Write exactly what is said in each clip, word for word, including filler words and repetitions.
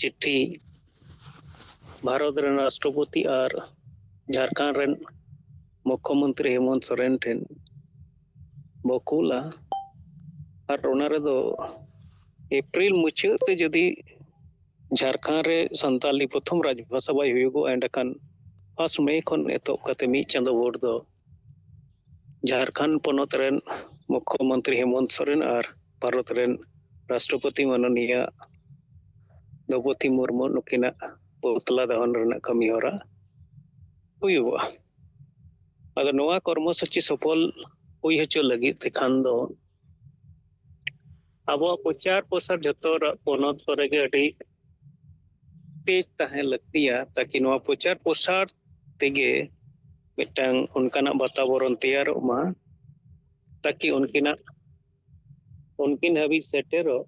ᱪᱤᱴᱷᱤ ᱵᱷᱟᱨᱚᱛ ᱨᱮᱱ ᱨᱟᱥᱴᱨᱚᱯᱚᱛᱤ ᱟᱨ ᱡᱷᱟᱲᱠᱷᱚᱸᱰ ᱨᱮᱱ ᱢᱩᱠᱷᱭᱚᱢᱚᱱᱛᱨᱤ ᱦᱮᱢᱚᱱᱛ ᱥᱚᱨᱮᱱ ᱴᱷᱮᱱ ᱵᱚ ᱠᱩᱞᱟ᱾ ᱟᱨ ᱚᱱᱟ ᱨᱮᱫᱚ ᱮᱯᱨᱤᱞ ᱢᱩᱪᱟᱹᱫ ᱛᱮ ᱡᱩᱫᱤ ᱡᱷᱟᱲᱠᱷᱚᱸᱰ ᱨᱮ ᱥᱟᱱᱛᱟᱞᱤ ᱯᱨᱚᱛᱷᱚᱢ ᱨᱟᱡᱽᱵᱷᱟᱥᱟ ᱵᱟᱭ ᱦᱩᱭᱩᱜᱚᱜᱼᱟ, ᱮᱸᱰᱮᱠᱷᱟᱱ ᱯᱷᱟᱥᱴ ᱢᱮ ᱠᱷᱚᱱ ᱮᱛᱚᱦᱚᱵ ᱠᱟᱛᱮ ᱢᱤᱫ ᱪᱟᱸᱫᱚ ᱵᱷᱳᱨ ᱫᱚ ᱡᱷᱟᱲᱠᱷᱚᱸᱰ ᱯᱚᱱᱚᱛ ᱨᱮᱱ ᱢᱩᱠᱷᱭᱚᱢᱚᱱᱛᱨᱤ ᱦᱮᱢᱚᱱᱛ ᱥᱚᱨᱮᱱ ᱟᱨ ᱵᱷᱟᱨᱚᱛ ᱨᱮᱱ ᱨᱟᱥᱴᱨᱚᱯᱚᱛᱤ ᱢᱟᱱᱚᱱᱤᱭᱟ ᱫᱨᱚᱣᱯᱚᱫᱤ ᱢᱩᱨᱢᱩ ᱱᱩᱠᱤᱱᱟᱜ ᱯᱩᱛᱞᱟ ᱫᱟᱦᱚᱱ ᱨᱮᱱᱟᱜ ᱠᱟᱹᱢᱤ ᱦᱚᱨᱟ ᱦᱩᱭᱩᱜᱚᱜᱼᱟ᱾ ᱟᱫᱚ ᱱᱚᱣᱟ ᱠᱚᱨᱢᱚᱥᱩᱪᱤ ᱥᱚᱯᱷᱚᱞ ᱦᱩᱭ ᱦᱚᱪᱚ ᱞᱟᱹᱜᱤᱫ ᱛᱮᱠᱷᱟᱱ ᱫᱚ ᱟᱵᱚᱣᱟᱜ ᱯᱨᱚᱪᱟᱨ ᱯᱨᱚᱥᱟᱨ ᱡᱷᱚᱛᱚ ᱨᱟ-, ᱯᱚᱱᱚᱛ ᱠᱚᱨᱮ ᱜᱮ ᱟᱹᱰᱤ ᱛᱮᱡᱽ ᱛᱟᱦᱮᱸ ᱞᱟᱹᱠᱛᱤᱭᱟ, ᱛᱟᱠᱤ ᱱᱚᱣᱟ ᱯᱨᱚᱪᱟᱨ ᱯᱨᱚᱥᱟᱨ ᱛᱮᱜᱮ ᱢᱤᱫᱴᱟᱝ ᱚᱱᱠᱟᱱᱟᱜ ᱵᱟᱛᱟᱵᱚᱨᱚᱱ ᱛᱮᱭᱟᱨᱚᱜ ᱢᱟ, ᱛᱟᱠᱤ ᱩᱱᱠᱤᱱᱟᱜ, ᱩᱱᱠᱤᱱ ᱦᱟᱹᱵᱤᱡ ᱥᱮᱴᱮᱨᱚᱜ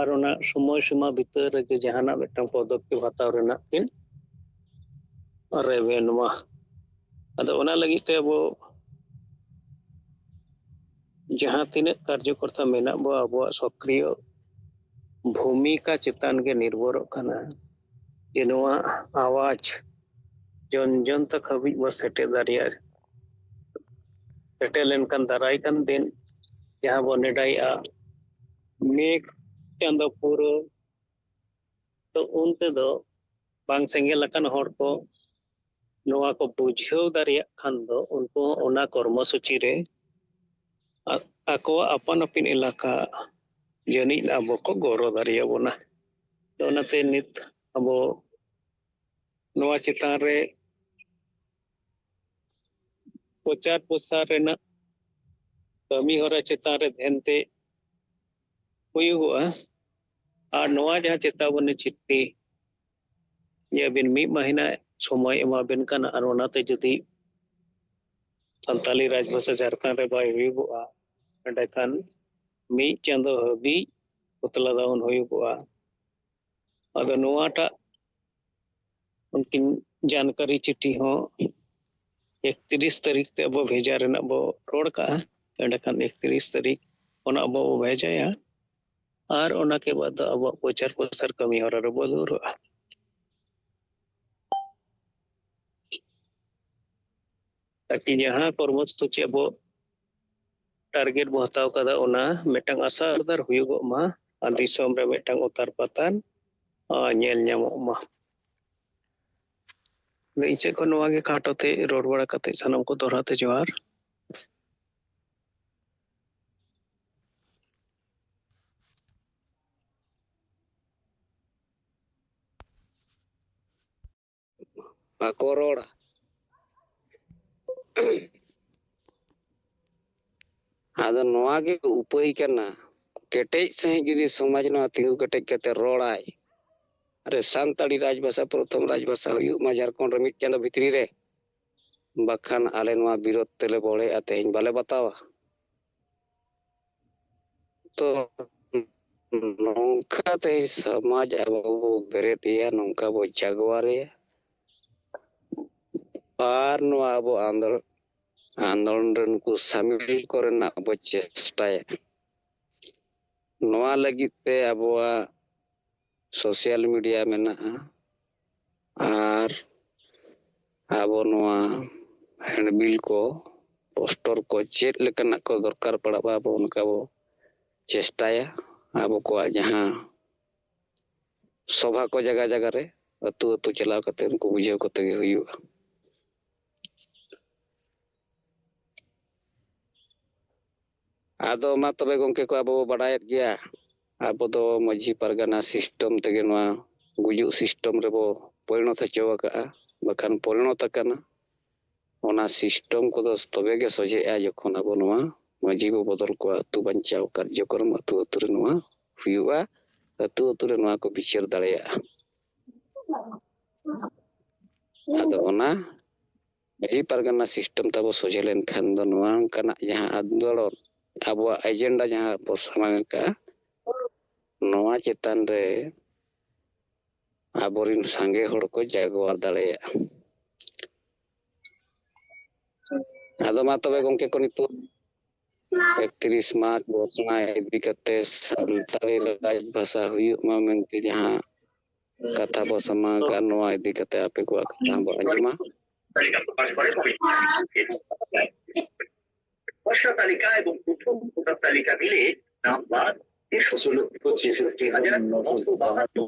ᱟᱨ ᱚᱱᱟ ᱥᱚᱢᱚᱭ ᱥᱤᱢᱟ ᱵᱷᱤᱛᱟᱹᱨ ᱨᱮᱜᱮ ᱡᱟᱦᱟᱱᱟᱜ ᱢᱤᱫᱴᱟᱝ ᱯᱚᱫᱚᱠᱷᱮᱯ ᱦᱟᱛᱟᱣ ᱨᱮᱱᱟᱜ ᱠᱤᱱ ᱨᱮᱵᱮᱱ ᱢᱟ᱾ ᱟᱫᱚ ᱚᱱᱟ ᱞᱟᱹᱜᱤᱫ ᱛᱮ ᱟᱵᱚ ᱡᱟᱦᱟᱸ ᱛᱤᱱᱟᱹᱜ ᱠᱟᱨᱡᱚᱠᱚᱨᱛᱟ ᱢᱮᱱᱟᱜ ᱵᱚ, ᱟᱵᱚᱣᱟᱜ ᱥᱚᱠᱨᱤᱭᱚ ᱵᱷᱩᱢᱤᱠᱟ ᱪᱮᱛᱟᱱ ᱜᱮ ᱱᱤᱨᱵᱷᱚᱨᱚᱜ ᱠᱟᱱᱟ ᱡᱮ ᱱᱚᱣᱟ ᱟᱣᱟᱡᱽ ᱡᱚᱱ ᱡᱚᱱ ᱛᱚᱠ ᱦᱟᱹᱵᱤᱡ ᱵᱚ ᱥᱮᱴᱮᱨ ᱫᱟᱲᱮᱭᱟᱜᱼᱟ᱾ ᱥᱮᱴᱮᱨ ᱞᱮᱱᱠᱷᱟᱱ ᱫᱟᱨᱟᱭ ᱠᱟᱱ ᱫᱤᱱ ᱡᱟᱦᱟᱸ ᱵᱚ ᱱᱮᱰᱟᱭᱮᱜᱼᱟ ᱢᱮ ᱪᱟᱸᱫᱚ ᱯᱩᱨᱟᱹ, ᱛᱚ ᱩᱱ ᱛᱮᱫᱚ ᱵᱟᱝ ᱥᱮᱸᱜᱮᱞ ᱟᱠᱟᱱ ᱦᱚᱲ ᱠᱚ ᱱᱚᱣᱟ ᱠᱚ ᱵᱩᱡᱷᱟᱹᱣ ᱫᱟᱲᱮᱭᱟᱜ ᱠᱷᱟᱱ ᱫᱚ ᱩᱱᱠᱩ ᱦᱚᱸ ᱚᱱᱟ ᱠᱚᱨᱢᱚᱥᱩᱪᱤ ᱨᱮ ᱟ-, ᱟᱠᱚᱣᱟᱜ ᱟᱯᱟᱱ ᱟᱹᱯᱤᱱ ᱮᱞᱟᱠᱟ ᱡᱟᱹᱱᱤᱡ ᱟᱵᱚ ᱠᱚ ᱜᱚᱲᱚ ᱫᱟᱲᱮᱭᱟᱵᱚᱱᱟ᱾ ᱛᱚ ᱚᱱᱟᱛᱮ ᱱᱤᱛ ᱟᱵᱚ ᱱᱚᱣᱟ ᱪᱮᱛᱟᱱ ᱨᱮ ᱯᱨᱚᱪᱟᱨ ᱯᱨᱚᱥᱟᱨ ᱨᱮᱱᱟᱜ ᱠᱟᱹᱢᱤ ᱦᱚᱨᱟ ᱪᱮᱛᱟᱱ ᱨᱮ ᱫᱷᱮᱱ ᱛᱮ ᱦᱩᱭᱩᱜᱚᱜᱼᱟ᱾ ᱟᱨ ᱱᱚᱣᱟ ᱡᱟᱦᱟᱸ ᱪᱮᱛᱟᱵᱚᱱᱤ ᱪᱤᱴᱷᱤ ᱡᱮ ᱟᱹᱵᱤᱱ ᱢᱤᱫ ᱢᱟᱹᱦᱤᱱᱟ ᱥᱚᱢᱚᱭ ᱮᱢᱟᱵᱤᱱ ᱠᱟᱱᱟ, ᱟᱨ ᱚᱱᱟᱛᱮ ᱡᱩᱫᱤ ᱥᱟᱱᱛᱟᱞᱤ ᱨᱟᱡᱽᱵᱷᱟᱥᱟ ᱡᱷᱟᱲᱠᱷᱚᱸᱰ ᱨᱮ ᱵᱟᱭ ᱦᱩᱭᱩᱜᱚᱜᱼᱟ, ᱮᱸᱰᱮᱠᱷᱟᱱ ᱢᱤᱫ ᱪᱟᱸᱫᱚ ᱦᱟᱹᱵᱤᱡ ᱯᱩᱛᱞᱟ ᱫᱟᱣᱩᱱ ᱦᱩᱭᱩᱜᱚᱜᱼᱟ᱾ ᱟᱫᱚ ᱱᱚᱣᱟᱴᱟᱜ ᱩᱱᱠᱤᱱ ᱡᱟᱱᱠᱟᱨᱤ ᱪᱤᱴᱷᱤ ᱦᱚᱸ ᱮᱠᱛᱤᱨᱤᱥ ᱛᱟᱹᱨᱤᱠᱷ ᱛᱮ ᱟᱵᱚ ᱵᱷᱮᱡᱟ ᱨᱮᱱᱟᱜ ᱵᱚ ᱨᱚᱲ ᱠᱟᱜᱼᱟ᱾ ᱮᱸᱰᱮᱠᱷᱟᱱ ᱮᱠᱛᱤᱨᱤᱥ ᱛᱟᱹᱨᱤᱠᱷ ᱚᱱᱟ ᱟᱵᱚ ᱵᱚ ᱵᱷᱮᱡᱟᱭᱟ᱾ ᱟᱨ ᱚᱱᱟ ᱠᱮ ᱵᱟᱫ ᱫᱚ ᱟᱵᱚᱣᱟᱜ ᱯᱨᱚᱪᱟᱨ ᱯᱨᱚᱥᱟᱨ ᱠᱟᱹᱢᱤ ᱦᱚᱨᱟ ᱨᱮᱵᱚ ᱫᱷᱩᱨᱟᱹᱜᱼᱟ᱾ ᱛᱟᱠᱤ ᱡᱟᱦᱟᱸ ᱠᱚᱨᱢᱚ ᱥᱩᱪᱤ ᱟᱵᱚ ᱴᱟᱨᱜᱮᱴ ᱵᱚ ᱦᱟᱛᱟᱣ ᱠᱟᱫᱟ, ᱚᱱᱟ ᱢᱤᱫᱴᱟᱝ ᱟᱥᱟ ᱟᱨᱫᱟᱨ ᱦᱩᱭᱩᱜᱚᱜ ᱢᱟ ᱟᱨ ᱫᱤᱥᱚᱢ ᱨᱮ ᱢᱤᱫᱴᱟᱝ ᱩᱛᱟᱨ ᱯᱟᱛᱟᱱ ᱧᱮᱞ ᱧᱟᱢᱚᱜ ᱢᱟ᱾ ᱤᱧ ᱥᱮᱫ ᱠᱷᱚᱱ ᱱᱚᱣᱟ ᱜᱮ ᱠᱷᱟᱴᱚ ᱛᱮ ᱨᱚᱲ ᱵᱟᱲᱟ ᱠᱟᱛᱮ ᱥᱟᱱᱟᱢ ᱠᱚ ᱫᱚᱦᱲᱟ ᱛᱮ ᱡᱚᱦᱟᱨ᱾ ᱵᱟᱠᱚ ᱨᱚᱲᱟ᱾ ᱟᱫᱚ ᱱᱚᱣᱟ ᱜᱮ ᱩᱯᱟᱹᱭ ᱠᱟᱱᱟ, ᱠᱮᱴᱮᱡ ᱥᱟᱺᱦᱤᱡ ᱡᱩᱫᱤ ᱥᱚᱢᱟᱡᱽ ᱱᱚᱣᱟ ᱛᱤᱸᱜᱩ ᱠᱮᱴᱮᱡ ᱠᱟᱛᱮ ᱨᱚᱲᱟᱭ, ᱟᱨ ᱥᱟᱱᱛᱟᱲᱤ ᱨᱟᱡᱽᱵᱷᱟᱥᱟ ᱯᱨᱚᱛᱷᱚᱢ ᱨᱟᱡᱽᱵᱷᱟᱥᱟ ᱦᱩᱭᱩᱜ ᱢᱟ ᱡᱷᱟᱲᱠᱷᱚᱸᱰ ᱨᱮ ᱢᱤᱫ ᱪᱟᱸᱫᱚ ᱵᱷᱤᱛᱨᱤ ᱨᱮ, ᱵᱟᱠᱷᱟᱱ ᱟᱞᱮ ᱱᱚᱣᱟ ᱵᱤᱨᱳᱫᱷ ᱛᱮᱞᱮ ᱵᱚᱲᱦᱮᱜᱼᱟ, ᱛᱮᱦᱮᱧ ᱵᱟᱞᱮ ᱵᱟᱛᱟᱣᱟ᱾ ᱛᱚ ᱱᱚᱝᱠᱟ ᱛᱮᱦᱮᱧ ᱥᱚᱢᱟᱡᱽ ᱟᱵᱚ ᱵᱚ ᱵᱮᱨᱮᱫ ᱮᱭᱟ, ᱱᱚᱝᱠᱟ ᱵᱚ ᱡᱟᱜᱣᱟᱨᱮᱭᱟ᱾ ᱟᱨ ᱱᱚᱣᱟ ᱟᱵᱚ ᱟᱱᱫᱳᱲ-, ᱟᱱᱫᱳᱲᱚᱱ ᱨᱮ ᱱᱩᱠᱩ ᱥᱟᱢᱤᱞ ᱠᱚᱨᱮᱱᱟᱜ ᱵᱚ ᱪᱮᱥᱴᱟᱭᱟ᱾ ᱱᱚᱣᱟ ᱞᱟᱹᱜᱤᱫ ᱛᱮ ᱟᱵᱚᱣᱟᱜ ᱥᱳᱥᱟᱞ ᱢᱤᱰᱤᱭᱟ ᱢᱮᱱᱟᱜᱼᱟ, ᱟᱨ ᱟᱵᱚ ᱱᱚᱣᱟ ᱦᱮᱱᱰᱵᱤᱞ ᱠᱚ, ᱯᱳᱥᱴᱚᱨ ᱠᱚ, ᱪᱮᱫ ᱞᱮᱠᱟᱱᱟᱜ ᱠᱚ ᱫᱚᱨᱠᱟᱨ ᱯᱟᱲᱟᱜᱼᱟ, ᱟᱵᱚ ᱚᱱᱠᱟ ᱵᱚ ᱪᱮᱥᱴᱟᱭᱟ᱾ ᱟᱵᱚ ᱠᱚᱣᱟᱜ ᱡᱟᱦᱟᱸ ᱥᱚᱵᱷᱟ ᱠᱚ ᱡᱟᱭᱜᱟ ᱡᱟᱭᱜᱟ ᱨᱮ, ᱟᱹᱛᱩ ᱟᱹᱛᱩ ᱪᱟᱞᱟᱣ ᱠᱟᱛᱮ ᱩᱱᱠᱩ ᱵᱩᱡᱷᱟᱹᱣ ᱠᱟᱛᱮ ᱜᱮ ᱦᱩᱭᱩᱜᱼᱟ᱾ ᱟᱫᱚ ᱢᱟ ᱛᱚᱵᱮ ᱜᱚᱢᱠᱮ ᱠᱚ, ᱟᱵᱚ ᱵᱚ ᱵᱟᱰᱟᱭᱮᱫ ᱜᱮᱭᱟ, ᱟᱵᱚ ᱫᱚ ᱢᱟᱹᱡᱷᱤ ᱯᱟᱨᱜᱟᱱᱟ ᱥᱤᱥᱴᱮᱢ ᱛᱮᱜᱮ ᱱᱚᱣᱟ ᱜᱩᱡᱩᱜ ᱥᱤᱥᱴᱮᱢ ᱨᱮᱵᱚ ᱯᱚᱨᱤᱱᱚᱛ ᱦᱚᱪᱚ ᱟᱠᱟᱫᱼᱟ, ᱵᱟᱠᱷᱟᱱ ᱯᱚᱨᱤᱱᱚᱛ ᱟᱠᱟᱱᱟ᱾ ᱚᱱᱟ ᱥᱤᱥᱴᱮᱢ ᱠᱚᱫᱚ ᱛᱚᱵᱮ ᱜᱮ ᱥᱚᱡᱷᱮᱜᱼᱟ, ᱡᱚᱠᱷᱚᱱ ᱟᱵᱚ ᱱᱚᱣᱟ ᱢᱟᱹᱡᱷᱤ ᱵᱚ ᱵᱚᱫᱚᱞ ᱠᱚᱣᱟ, ᱟᱹᱛᱩ ᱵᱟᱧᱪᱟᱣ ᱠᱟᱨᱡᱚᱠᱨᱚᱢ ᱟᱹᱛᱩ ᱟᱹᱛᱩ ᱨᱮ ᱱᱚᱣᱟ ᱦᱩᱭᱩᱜᱼᱟ, ᱟᱹᱛᱩ ᱟᱹᱛᱩ ᱨᱮ ᱱᱚᱣᱟ ᱠᱚ ᱵᱤᱪᱟᱹᱨ ᱫᱟᱲᱮᱭᱟᱜᱼᱟ᱾ ᱟᱫᱚ ᱚᱱᱟ ᱢᱟᱹᱡᱷᱤ ᱯᱟᱨᱜᱟᱱᱟ ᱥᱤᱥᱴᱮᱢ ᱛᱟᱵᱚ ᱥᱚᱡᱷᱮ ᱞᱮᱱᱠᱷᱟᱱ ᱫᱚ ᱱᱚᱣᱟ ᱚᱱᱠᱟᱱᱟᱜ ᱡᱟᱦᱟᱸ ᱟᱱᱫᱳᱲᱚᱱ, ᱟᱵᱚᱣᱟᱜ ᱮᱡᱮᱱᱰᱟ ᱡᱟᱦᱟᱸ ᱵᱚ ᱥᱟᱢᱟᱝ ᱟᱠᱟᱫᱼᱟ, ᱱᱚᱣᱟ ᱪᱮᱛᱟᱱ ᱨᱮ ᱟᱵᱚᱨᱮᱱ ᱥᱟᱸᱜᱮ ᱦᱚᱲ ᱠᱚ ᱡᱟᱜᱣᱟᱨ ᱫᱟᱲᱮᱭᱟᱜᱼᱟ᱾ ᱟᱫᱚ ᱢᱟ ᱛᱚᱵᱮ ᱜᱚᱢᱠᱮ ᱠᱚ, ᱱᱤᱛᱚᱜ ᱮᱠᱛᱨᱤᱥ ᱢᱟᱨᱪ ᱵᱚᱨᱥᱟ ᱤᱫᱤ ᱠᱟᱛᱮ ᱥᱟᱱᱛᱟᱲᱤ ᱨᱟᱡᱽ ᱵᱷᱟᱥᱟ ᱦᱩᱭᱩᱜ ᱢᱟ ᱢᱮᱱᱛᱮ ᱡᱟᱦᱟᱸ ᱠᱟᱛᱷᱟ ᱵᱚ ᱥᱟᱢᱟᱝ ᱠᱟᱜᱼᱟ, ᱱᱚᱣᱟ ᱤᱫᱤ ᱠᱟᱛᱮ ᱟᱯᱮ ᱠᱚᱣᱟᱜ ᱠᱟᱛᱷᱟ ᱦᱚᱸ ᱵᱚ ᱟᱸᱡᱚᱢᱟ᱾ তালিকা প্রকাশ করে কমিটি। খসড়া তালিকা এবং প্রথম ভোটার তালিকা মিলে নাম বাদ দেড়শো ষোলো পঁচিশ হাজার নশো বাহাত্তর।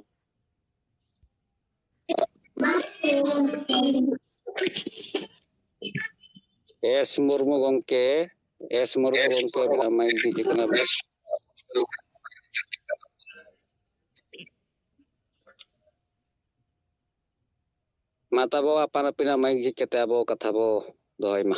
ᱮᱥ ᱢᱩᱨᱢᱩ ᱜᱚᱢᱠᱮ, ᱮᱥ ᱢᱩᱨᱢᱩ ᱜᱚᱢᱠᱮ, ᱟᱵᱤᱱᱟᱜ ᱢᱟᱭᱤᱠ ᱡᱷᱤᱡ ᱟᱠᱟᱱᱟ᱾ ᱢᱟ ᱛᱟᱵᱚ ᱟᱯᱟᱱ ᱟᱹᱯᱤᱱᱟᱜ ᱢᱟᱭᱤᱠ ᱡᱷᱤᱡ ᱠᱟᱛᱮ ᱟᱵᱚ ᱠᱟᱛᱷᱟ ᱵᱚ ᱫᱚᱦᱚᱭ ᱢᱟ᱾